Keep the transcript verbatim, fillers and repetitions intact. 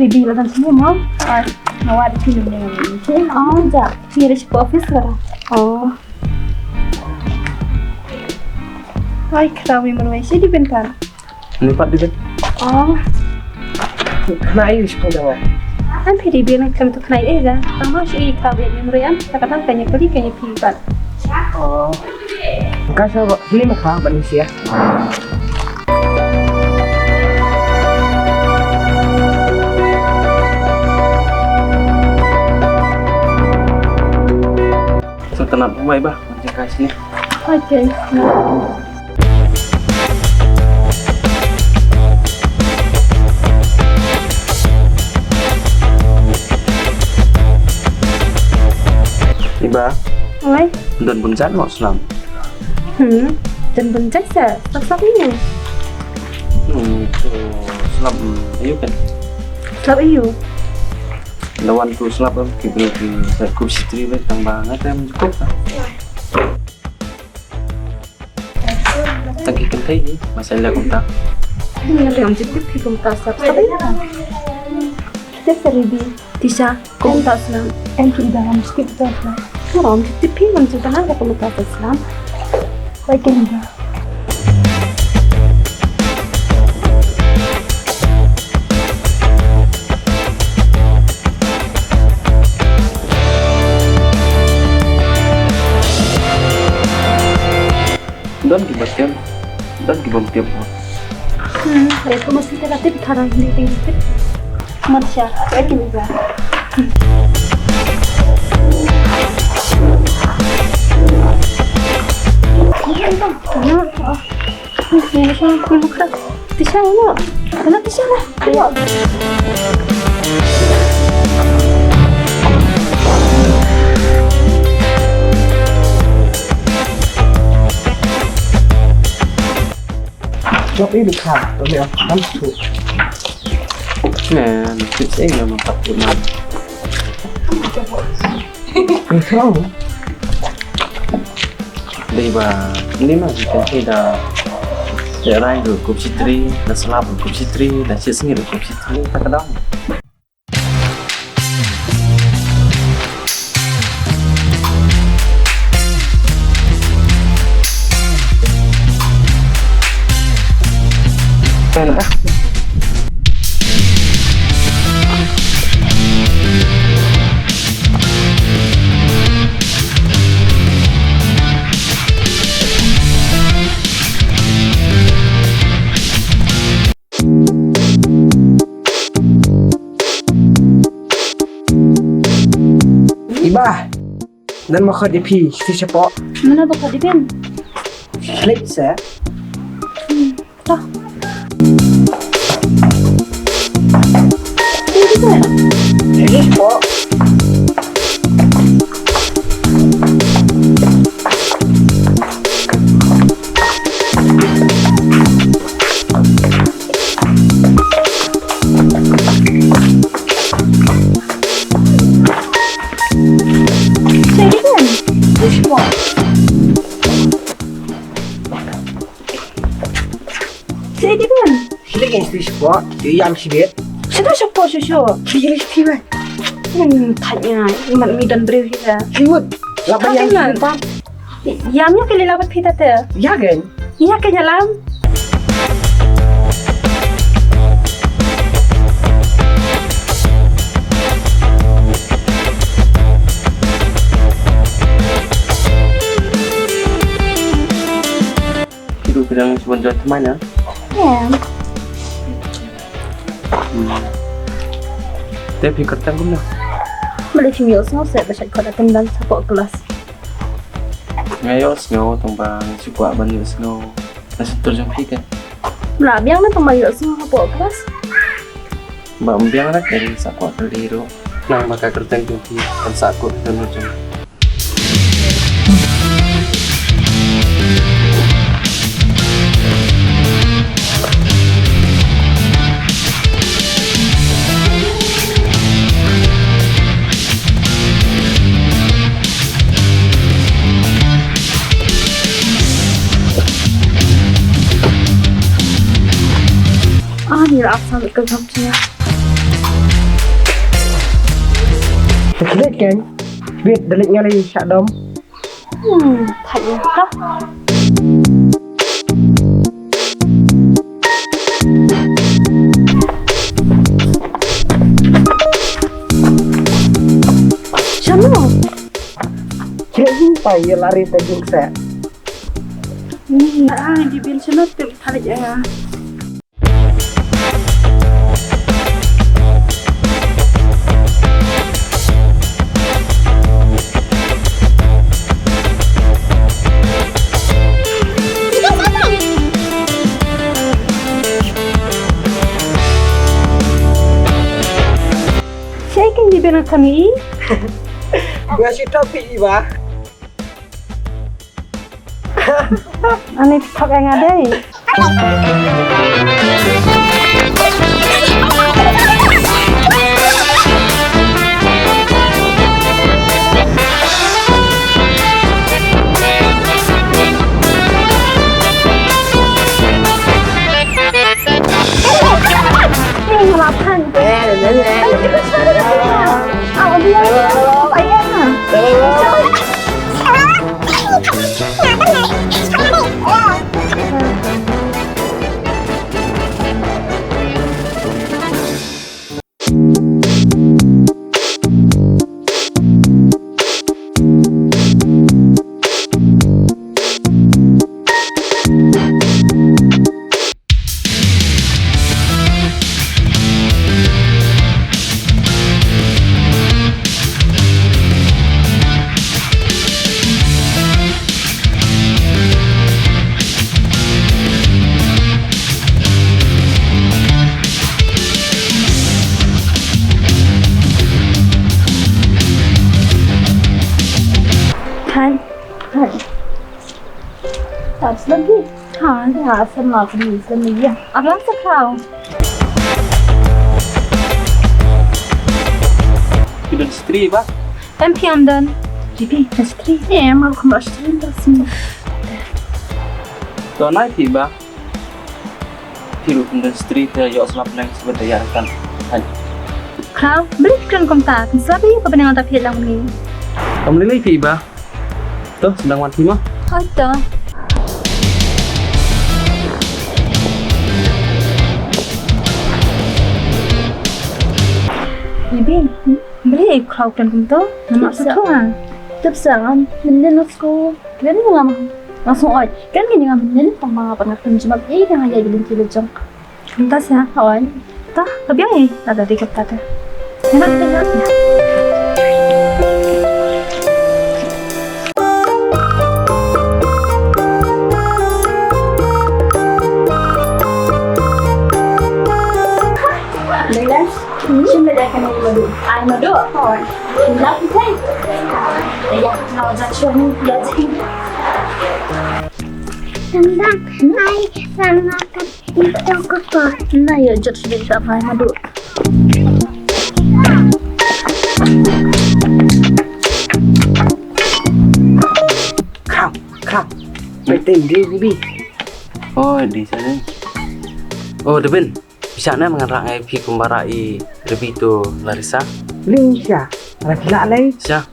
Baby la dang sini, Mom. Ai, nga wad phi lum ne. Sini, oh, ja. Sini da sha office la. Oh. Ai, kata wi marwei shi di bentar. Ni pat di ben. Oh. Kena ayu shi pada wa. An phi di ben kan tu kena ayu da. Tama shi kena ayu ni marwei an. Kata kata kanya peli kanya phi pat. Oh. Ka sa ba, sini mah ka, ba ni sia. Sa tanat mai ba, macam ka sini. Okay. Iba. Oi. Don bun jan mo slam. Hmm, don bun jan sa, slap slap ni. Hmm, tu slap, hmm, ayu kan? Slap ayu. Lawan tu slap, em, ki beri ki sa kup sitri be tambah ngai tem cukup. Tang ki kynthei hi, masa ila kumta. Ni ram jitip hi kumta sap. Sap ila. Kita seribi. Tisha, kumta slam. Em ki ida ram jitip ta slam. Ram jitip hi ram jitip na kumta slam. Baik ida. Don ki ba tiam, don ki bym tiam. Hmm, eh, kamu sih kena tip, thara hindi ting tip. Marsha, eh, ini juga. Ini, ini, ini, ini, ini, ini, Tisha, ano? Ano, Tisha na? Ano? Jop ini ka, tapi aku kan tu. Nah, tips eh nama takut nama. Ito. Dei ba, ni ma ki kynthei da, da rai ruh kup sitri, da slap ruh kup sitri, da shisngi ruh kup sitri, ta ka dang. Pen ah. Iba, nan ma khot ïa phi, phi shapoh. Mano ba khot ïa phi? Klik sa. Hmm. Dah. Ini kita. Ini kok. Say it again. Ini kok. Shu di ban. Shu di kan shu shu. Ïam shu di. Shu di shu po shu shu. Shu di shu di ban. Kan tanya, imat mi don briew hi da. Shu. Lap ïam shu di ban. Ïam ïa ki lila bat phi ta te. Ïa kan. Ïa kan ïa lam. Ki ruh ki dang shu wan join thymmai na? Em. Hmm. Te phi kyrteng kumno? Balei phim ïohsngew seh ba shait khot attendance hapoh klas? Nga ïohsngew tang ba nga shu kwah ban ïohsngew na shyntur jong phi ke. Mla biang na tang ba ïohsngew hapoh klas. Ba ym biang na ka ri sa kwah kylli ruh. Nang ba ka kyrteng jong phi kan sa kwah kyrteng jong. Ah, ni la asal ka gam tia. Te khlieh kein. Bit da leit nga lei sha dom. Hmm, thait ïa ka. Shano? Khlieh hi pa ïa lari ta jing se. Hmm, ah, di bin shano te thait ïa nga. Shaking di bena kami. Gua si topi iba. Ani thok ïa nga dei. Ni nga la phan. Au, dia. Apa ya? Hai. Hai. Thanks lagi. Ha, ha, sama aku ni, sama dia. Abang sekarang. Phi don stri ba? Em, phi am don? Jibi, don stri. Em, aku kena stri dah sini. Don ai phi ba? Phi ruh phi don stri te ïoh slap leng sibet ïa kan. Hai. Khraw, beli phi kren kumta, kan slap ïa ka bneng ta phi lang ni. Kam lei lei phi ba? To, sdang wan phi ma. Hoi to. Bibi, beli khraw kren kumta. Nama sa tu ha? Tip sa ngam, mending let's go. Kren ngam. Langsung oi. Kren ngam mending tang ma pa ngam kren jumap. Eh, kren ngam ya bilin kilo jong. Kumta sa, hawan. Tah, ka biang eh, lada dei kumta te. Ïa, ïa, ïa. Dai, dai. Shin dai kane madu. Ai madu, hawan. Lap kai. Ïa, na wajan shon, ïa, jing. Tendang, ai, sama kan. Ito ko ko. Na ïa jot sdang sa mai madu. Khang, khang. Mai tem dei bibi. Oh, dei sa dei. Oh, Debin. Bisa na mengan rak ngai phi kumba rak i Rebi to Larissa. Ling sha. Rak la lai. Sha.